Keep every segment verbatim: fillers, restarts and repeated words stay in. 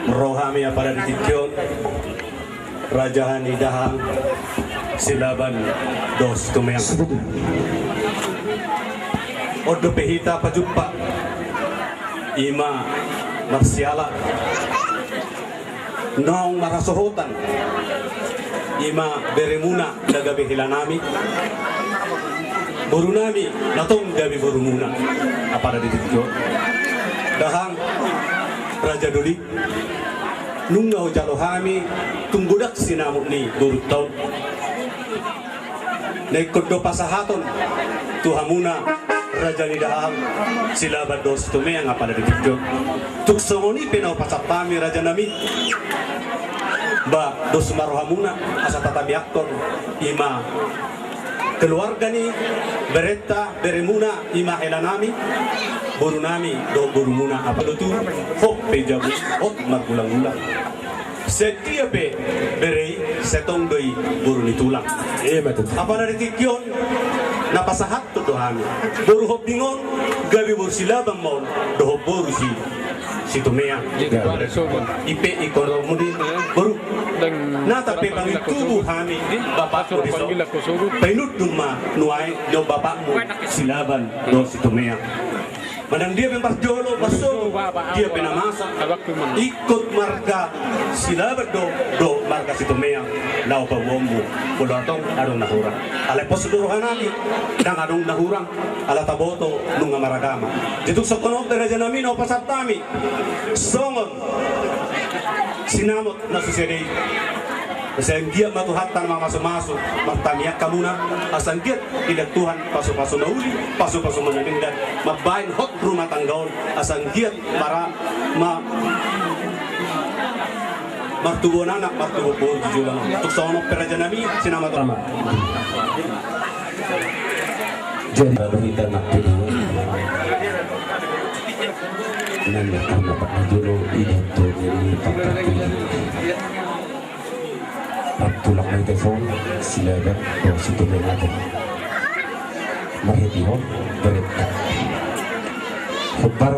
Ro hami apala di tingki on, raja ni dahahang Silaban dohot Situmeang. On dope hita pajumpa, ima marsiala naung marhasohotan, ima beremuna na gabe helanami, borunami na tong gabe borumuna. Apala di tingki on, dahahang raja doli, nunga hujalo hami tung godang sinamot ni borunta on. Na ingkon do pasahaton tu hamuna raja ni dahahang Silaban dohot Situmeang apala di tingki on. Tung songon i pe na hupasahat hami rajanami, ba dos ma rohamuna asa tatamiangkon ima keluarga ni berenta beremuna ima helanami, borunami dohot borumuna apala tu hot pe jabu hot margulang-gulang. Sai dia pe bere i sai tong do i boru ni tulang. Ima tutu. Apala di tingki on na pasahathon do hami boru Hombing on gabe boru Silaban ma on dohot boru si Situmeang. I pe ingkon ro muse boru. Nata pe pangintubu hami bapakmu dison, painundun ma nuaeng do bapakmu Silaban dohot Situmeang. Manang dia pe parjolo, parsogot, dia pe na masa, ingkon marga Silaban do dohot marga Situmeang na hupaboaonmu. Molo adong, adong na hurang, alai pos do rohanami, ndang adong na hurang, ala taboto nunga maragama. Jadi tung songon on pe rajanami na hupasahat hami songon sinamot na so sian i. Asa anggiat ma Tuhanta na mamasu-masu martamiang hamuna, asa anggiat idat Tuhan pasu-pasu na uli, pasu-pasu na denggan, mambahen hot rumah tangga on, asa anggiat mara-, ma-, martubuan anak, martubuan boru di joloan on. Tung songon on pe rajanami, sinamot. Jadi lalu hita nak dulu. Nang aku dapat dulu ini tuh ini pakai ini. Patulak na hita son, Silaban dohot Situmeang. Marhite on, berenta. Hombar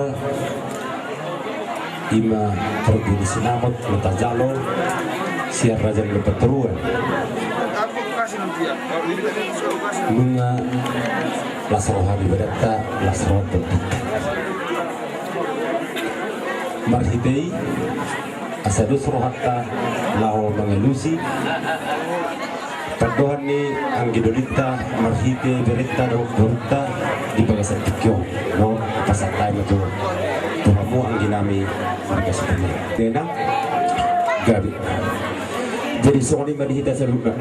ima parbuei ni sinamot na tajalo sian raja ni Lumban Toruan. Nunga las roha ni berenta, las roha ni berenta. Marhite i asa dos rohanta laho mangalusi pandohan ni anggi dolinta marhite berenta dohot borunta di bagasan tingki on. Nunga pasahat hami tu, tu hamu angginami marga Situmeang. Nena gabe. Jadi songon i ma di hita saluhutna.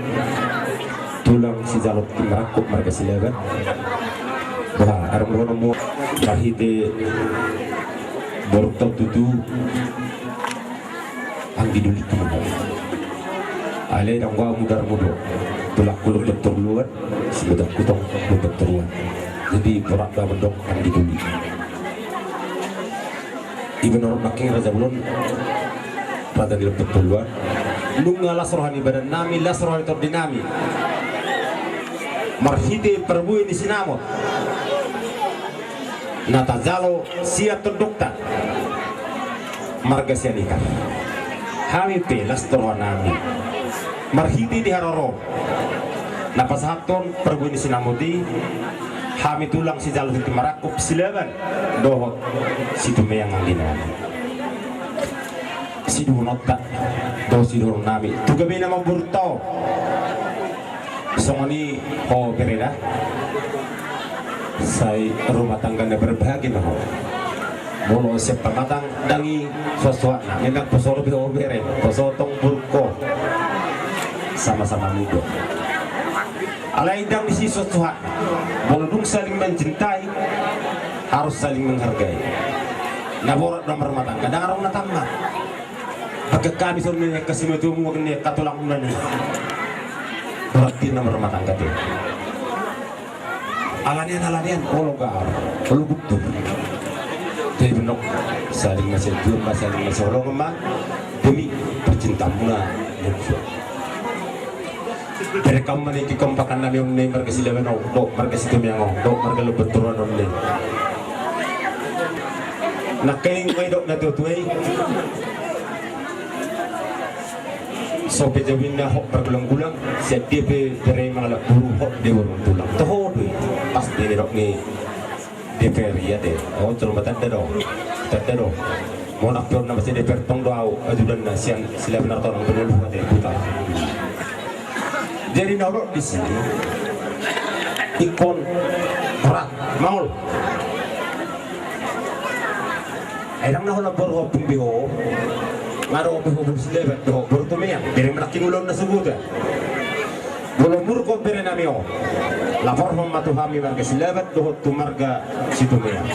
Tulang sijalo tintin marangkup marga Silaban. Bah, adong dohononmu marhite borunta tutu. Anggi doli tu muna. Alai ndang gabe mudar mudo. Tulangku Lumban Toruan, sibutuhonku tong Lumban Toruan. Jadi borat do amang dohot anggi doli. Iba norok nangkin raja bolon. Raja ni Lumban Toruan. Nunga las roha ni badannami, las roha ni tondinami. Marhite parbuei ni sinamot na tajalo sian tondongta marga Sianipar. Hami pe las do rohanami marhite di haroro na pasahathon parbuei ni sinamot i, hami tulang sijalo tintin marangkup Silaban dohot Situmeang angginami. Sidohononta dohot sidohononnami tu gabe nama borunta on. Songon i ho bere da. Sai rumah tangga na berbahagia ma ho. Molo sian pamatang ndang i suhatsuhatna, memang poso dope ho bere, poso tong borungku. Sama-sama mudo. Alai ndang disi suhatsuhatna. Molo dung saling mencintai, harus saling menghargai. Na borat do marumah tangga, ndang adong na tamat. Pakai kami suruh ni angka simatuamu, angka tulangmu na ni. Berarti na marumah tangga tu. Ala ni an, ala ni an, olo gabe, olo guntur. Jadi benok saling masian jual, saling masian holong ma. Demi percintaanmuna. Bere, hamu ma na ingkon pakanami on ni marga Silaban on, dohot marga Situmeang on, dohot marga Lumban Toruan on ni. Nangkaning ma didok natuatua i. So pe jabu ninna hot pargulang-gulang, sian dia pe bere mangalap boru hot do i boru tulang. Toho do i, pas di nidok ni D P R i ate. Oh, cuma tanda do. Tanda do. Monang pe on nama si D P R tong do au, ajudanna sian Silaban na tonang pe na luhut ate, putar. Jadi na hot disi. Ingkon, ora, maol. Ai ndang na holan boru Hombing be ho. Nga adong be ho boru Silaban dohot boru Tumeang. Bere manang ulaon na sogot. Molo muruk on bere nami on, laporhon ma tu hami marga Silaban dohot tu marga Situmeang.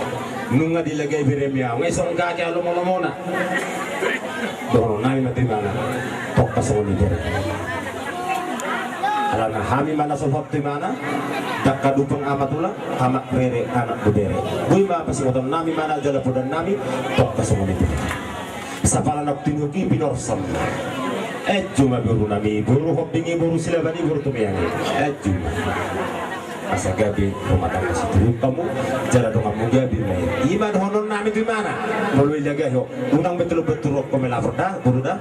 Nunga dilagai beremi au, nga i songon gage halomolomona. Dohonon nami ma tu imana, tongka songon i bere. Alana hami ma na solhot tu imana, dangka dupang ama tulang, amak rere anak bebere. Boi ma pasingoton nami imana jala podan nami, tongka songon i bere. Sapala na tinuki pinorsam. Ejju ma boru nami, boru Hombing i, boru Silaban i, boru Tumeang i. Ejju ma. Asa gabe rumah tangga situruk hamu, jala donganmu gabe ma i. Ima dohonon nami tu imana. Molo ilagai ho. Unang be tolu be turu ho melapor da, boru da.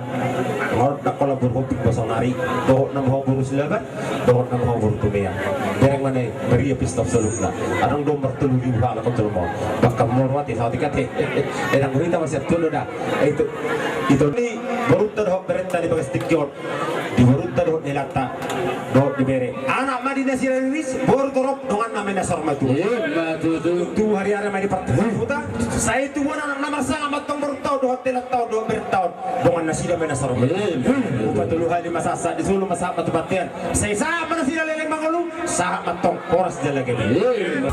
Ngorot da kola boru Hombing basonari. Dohot nama ho boru Silaban, dohot nama ho boru Tumeang. Bereng ma i, bere i pistop solukna. Adong do martolu ribu halak on tolu mo. Bahkan moro ate, saotik ate. Edang berita masih tolu da. Itu, itu ni borunta dohot berenta di bagas tingki on. Di borunta dohot di lanta. Dohot di bere. Anak ma di nasida riris, boru torop, dongan nama nasor ma tu. Ima tutu. Tu hari-hari ma di partai huta. Sai tu bona anak nama sangat mantong borunta on, dohot di lanta on, dohot berenta on. Dongan nasida ma nasor ma. Ima tutu. Upa tolu hali ma sahat di solu ma sahat ma tu pantean. Sai sahat ma nasida leleng mangolu, sahat mantong horas jala gabe. Ima.